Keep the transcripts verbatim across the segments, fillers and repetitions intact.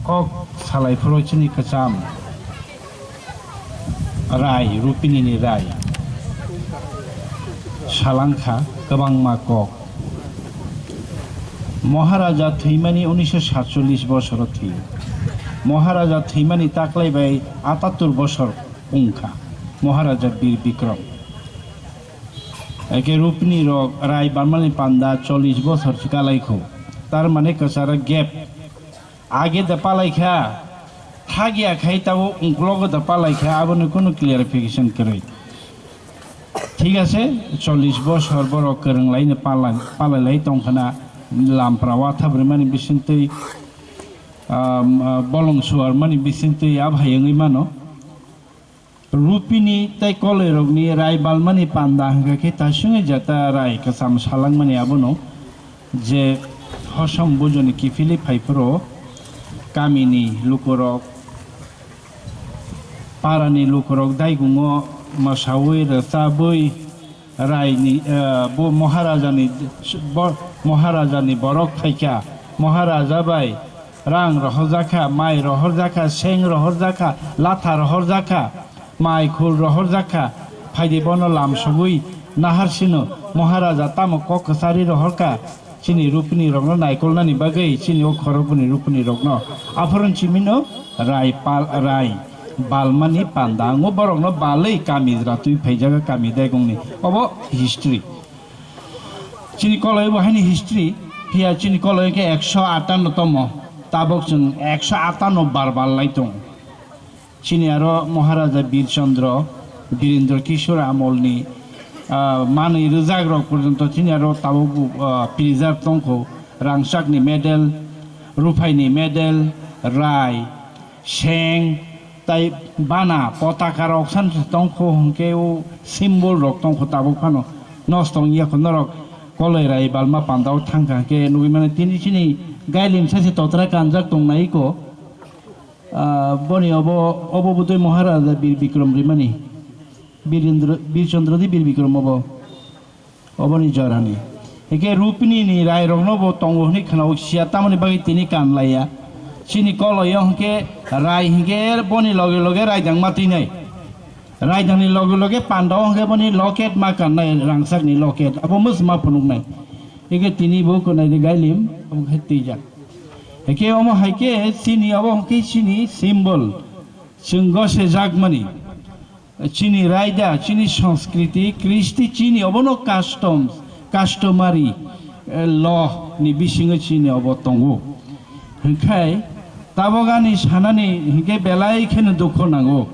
Kok salai phuru chini kwcham rai, Rupini ni rai salangkha kwbangma kok. Maharaja thwimani unisho satchollish bosoro thwi. Maharaja thwimani taklai bai atattur bosor wngkha Maharaja Bir Bikram. Eke Rupini rok rai balmani panda chollish bosor chikalaikhu. Tar mane kwcharo gap. Age da palaikha, thagya khai tabo ungklogo da palaikha, aboni kunu clarification kwrwi. Thik ase, chollish bosor borok kwrwnglaino pala-, palailai tongkhana, lampra wathabrwimani bisingtwi, um, uh, bolong suarmani bisingtwi, abhai wngwi mano. Rupini tei koloirokni rai balmani panda hwnkha khe tasungwi jata rai kwcham salangmani abono je hosom bujoni kiphilwi phaiphuru kamini lukurok, parani lukurok daigungo mwsawi rwchabwi Raini, eh, bo Maharajani, bo-, Maharajani borok phaikha, Maharaja bai rang rohorjakha, mai rohorjakha, seng rohorjakha, latha rohorjakha, mai khul rohorjakha, phaidi bono lamsogwi naharsino Maharaja tamo kok kwchari rohorkha. Chini rupini rokno naikolnani bagwi chini o khorokboni rupini rokno aphuru chimino rai pal, rai balmani panda ango borokno balwi kami jra twi phaijaga kami daigongni obo history. Chini koloi bo haini history phiya chini koloi khe ekso atanno tomo tabok chwng ekso atanno bar bal lai tongo. Chini aro Maharaja Bir Chandra, Birendra Kishore amolni, ah, manwi rwjak rok porjonto chini aro tabuk, ah, preserve tongkho. Rangchakni medal, ruphaini medal, rai, seng, tai bana, potaka rok san tongkho hwnkhe o symbol rok tongkho tabuk phano nosto wngya kho norok koloi rai balma pandao thangkha hwnkhe nugwi mano tini chini gailim sachi totra kanjak tongnai kho. Ah, boni obo, obo bwtwi Maharaja Bir Bikram rimani, Birendra, Bir Chandra di Bir Bikram obo, oboni jorani. Hwnkhe Rupini ni rai rokno bo tongo hwnwi khwnaui siya, tamoni bagwi tini kan laiya. Chini koloio hwnkhe rai hwnkhe boni loge loge raidang ma twinai. Raidangni loge loge pandao hwnkhe boni locket ma kannai, rangchakni locket, abo mwsma phunuknai. Hwnkhe tini bo kwnai de gailim, omo khe twijak. Hwnkhe omo hai khe chini abo hwnkhe chini symbol, chwng gose jakmani, chini raida, chini sanskriti, kristi, chini obono customs, customary, eh, law ni bisingo chini obo tongo. Hwnkhe tabok ani sanani hwnkhe belai kheno dukho nango.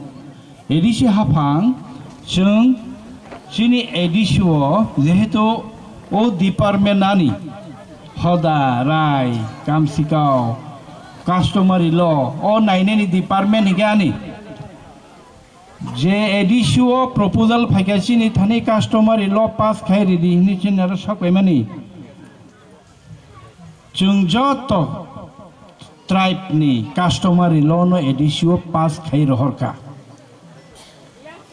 A D C haphang, chwng chini A D C o jehetu o department ani hoda, rai, kamsikao, customary law o nainani department hwnkhe ani. Je A D C o proposal phaikha chini thani customary law pass khai ridi hwnwi chini aro saklaimani. Chwng joto tribe ni customary law no A D C o pass khai rohorkha.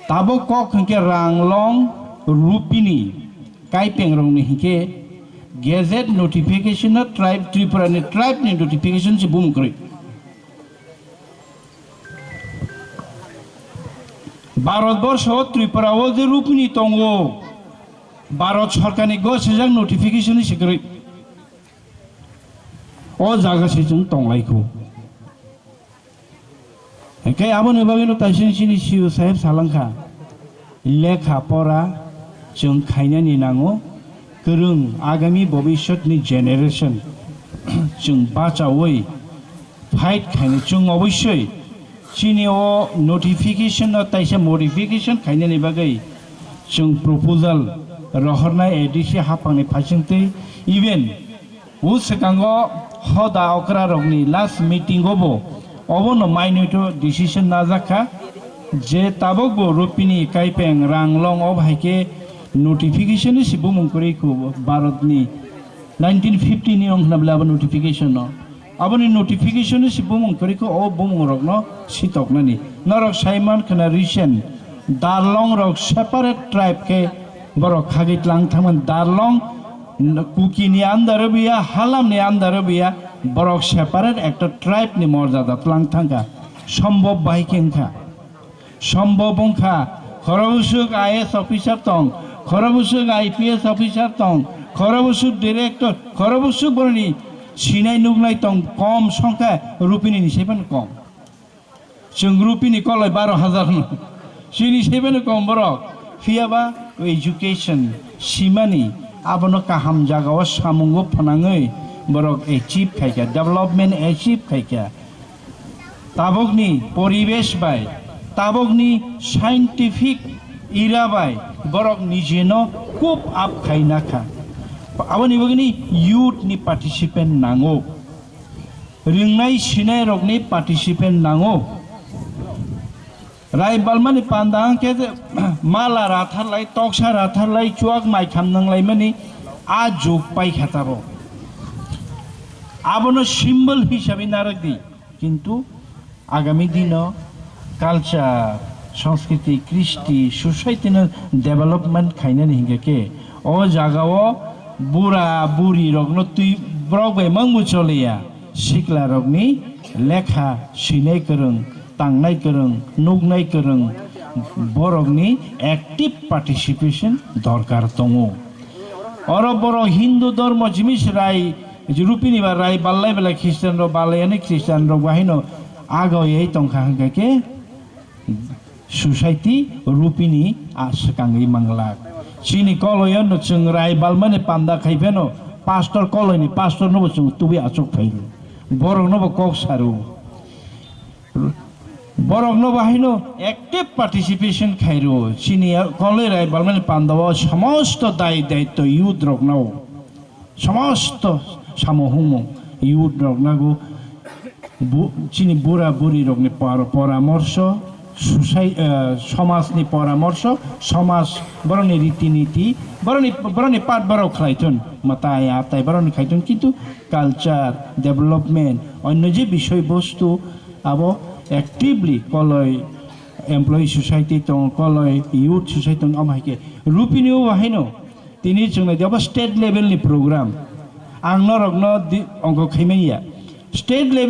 Tabuk kok hwnkhe Ranglong Rupini Kaipeng rokni hwnkhe gazette notification no tribe Tripura ni tribe ni notification se bumung kwrwi. Bharat borsho Tripura o je Rupini tongo, Bharat sorkar ni gosijak notification se kwrwi. O jaga se chwng tonglaikhu. Hwnkhe aboni bagwino taising chini C E O saheb salangkha, lekha pora chwng khainani nango, kwrwng agami bobishyotni generation chwng bachaui fight khainai chwng oboisoi chini o notification no taisa modification khainani bagwi chwng proposal rohornai A D C haphangni phaisingtwi, even o swkango hoda okrarokni last meeting o bo obono mainwito decision najakha je tabukbo Rupini Kaipeng Ranglong o hai khe notification ni se bumung kwrwi kho Bharatni nineteen fifty ni wng khna bwle abo notification no. Aboni notification ni se bumung kwrwi kho o bumung rokno sitoknani. Norok saiman khna recent Darlong rok separate tribe khe borok khagwi tlang thangmani. Darlong Kuki ni under o biya, Halam ni under o biya, Borok separate ekta tribe ni morjada tlang thangkha. Sombhob bai khe wngkha. Sombhob wngkha, khorobusuk I A S officer tong, khorobusuk I P S officer tong, khorobusuk director, khorobusuk boroni sinai nuknai tong, kom songkha Rupini ni saipan kom. Chwng Rupini koloi baro hazar no. Chini saipan kom borok. Phiya ba education simani abono kaham jagao samungo phwnangwi borok achieve khaikha, development achieve khaikha. Tabokni poribesh bai, tabokni scientific era bai borok nijeno cope up khaina kha. Aboni bagwini youth ni participant nango, ringnai sinai rokni participant nango. Rai balmani panda hwnkhe mala ratharlai, toksa ratharlai, chuak mai kham nanglaimani a jug paikha tabo. Abono symbol hisabe narwk di. Kintu agami dino culture, sanskriti, kristi, society no development khainani hingke ke o jagao bura buri rokno twi borok bai mangbo choliya, sikla rokni lekha sinai kwrwng, tangnai kwrwng, nuknai kwrwng, borokni active participation dorkar tongo. Oro borok Hindu dhormo jimis rai, Rupini ba rai ballai belai Christian rok ballai ani Christian rok bahino agoi tongkha hingka ke society Rupini a swkangwi manglak. Chini koloyo no chwng rai balmani panda khai pheno pastor koloini pastor no bo chwng tubui achuk phairu. Borok no bo kok saru. Borokno bahaino active participation khairo. Chini koloi rai balmani pandao somosto dai daitto youth rokno, somosto samo humo youth roknago bu-, chini bura buri rokni por-, poramorso, susai-, eh, somajni poramorso, somaj borokni riti niti, borokni, borokni part borok khlaithun, mwtai atai borokni khaithun, kintu culture, development, onno je bisoi bostu, abo actively koloi employee society tongo, koloi youth society tongo, omo hai khe Rupini o haino tini chwng nai di, obo state level ni program. Ang norokno di-, ongkho khaimanya. State level